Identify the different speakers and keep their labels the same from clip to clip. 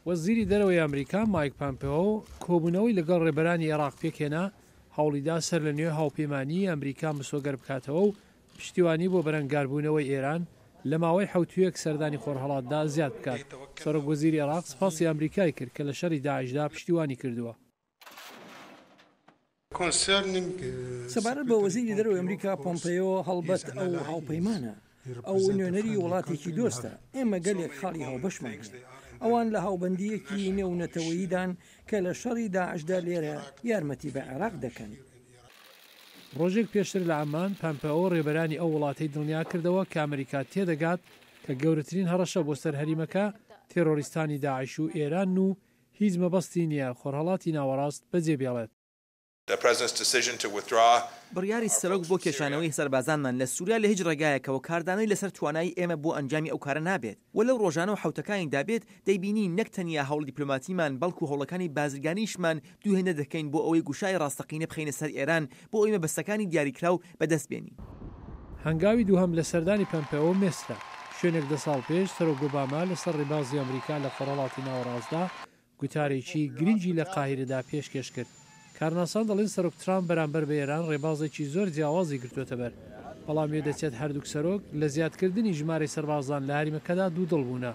Speaker 1: وەزیری دەرەوەی ئەمریکا مایک پامپێۆ کۆبوونەوەی لەگەڵ ڕێبەرانی ئێراق پێکهێنا، هەوڵیدا سەرلەنوێ هاوپەیمانیی ئەمریکا مسۆگەر بکاتەوە و پشتیوانی بۆ بەرەنگاربوونەوەی ئێران لە ماوەی حەوتوویەک سەردانی خۆرهەڵاتدا زیاد بکات. سەرۆک وەزیری ئێراق سپاسی ئەمریکای کرد کە لە شەڕی داعشدا پشتیوانی کردووە.
Speaker 2: سەبارەت بە وەزیری دەرەوەی ئەمریکا پۆمپەیۆ، هەڵبەت ئەو هاوپەیمانە. ئەو نوێنەری وڵاتێکی دۆستە. ئێمە گەلێک خاڵی هاوبەشمان هەیە. ئەوان لە هاوبەندییەکی نێونەتەوەییدان کە لە شەڕی داعشدا لێرە یارمەتی بە عێراق دەکەن.
Speaker 1: ڕۆژێک پێشتر لە عەممان، پەمپئۆ ڕێبەرانی ئەو وڵاتەی دڵنیا کردەوە کە ئەمریکا تێدەگات کە گەورەترین هەڕەشە بۆ سەر هەریمەکە تێرۆریستانی داعش و ئێرانن و هیچ مەبەستی نییە خۆرهەڵاتی ناوەڕاست بەجێ بێڵێت.
Speaker 3: بڕیاری سەرۆک بۆ کێشانەوەی سەربازانمان لە سوریا لە هیچ ڕێگایەکەوە کاردانەوەی لەسەر توانایی ئێمە بۆ ئەنجامی ئەو کارە نابێت و لەو ڕۆژانە و حەوتەکانیدا بێت دەیبینین نەک تەنیا هەوڵی دیپلۆماتیمان بەڵکو هەوڵەکانی بازرگانیشمان دوو هێندە دەکەین بۆ ئەوەی گوشاری ڕاستەقینە بخەینە سەر ئێران بۆ ئەوەی مەبەستەکانی دیاریکراو بەدەست بێنین.
Speaker 1: هەنگاوی دووهەم لە سەردانی پەمپئۆ مێسرە، شوێنێک دە ساڵ پێش سەرۆک ئۆباما لەسەر ڕێبازی ئەمریکا لە خۆرهەڵاتی ناوەڕاستدا گوتارێکی گرنگی لە قاهیرەدا پێشکێش کرد. کارناسان دەڵێن سەرۆک ترامپ بەرامبەر بە ئێران ڕێبازێکی زۆر جیاوازی گرتووەتەبەر، بەڵام وێدەچێت هەردووک سەرۆک لە زیادکردنی ژمارەی سەربازان لە هەریمەکەدا دوودڵ بوونە.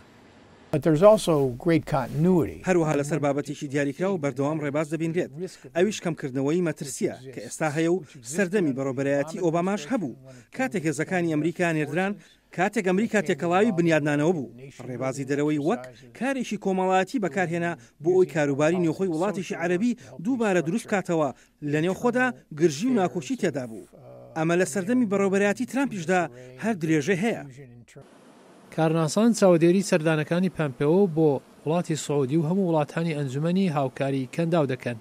Speaker 4: هەروەها لەسەر بابەتێکی دیاریکراو بەردەوام ڕێباز دەبینرێت، ئەویش کەمکردنەوەی مەترسییە کە ئێستا هەیە و سەردەمی بەڕێوەبەرایەتی ئۆباماش هەبوو کاتێک هێزەکانی ئەمریکا نێردران کاتێک ئەمریکا تێکەڵاوی بنیادنانەوە بوو، ڕێبازی دەرەوەی وەک کارێکی کۆمەڵایەتی بەکارهێنا بۆ ئەوەی کاروباری نێوخۆی وڵاتێکی عەرەبی دووبارە دروست بکاتەوە، لە نێوخۆدا گرژی و ناکۆکی تێدا بوو. ئەمە لە سەردەمی بەڕێوەبەرایەتی ترامپیشدا هەر درێژەی هەیە.
Speaker 1: کارناسان چاودێری سەردانەکانی پەمپێۆ بۆ وڵاتی سعودی و هەموو وڵاتانی ئەنجومەنی هاوکاری کەنداو دەکەن.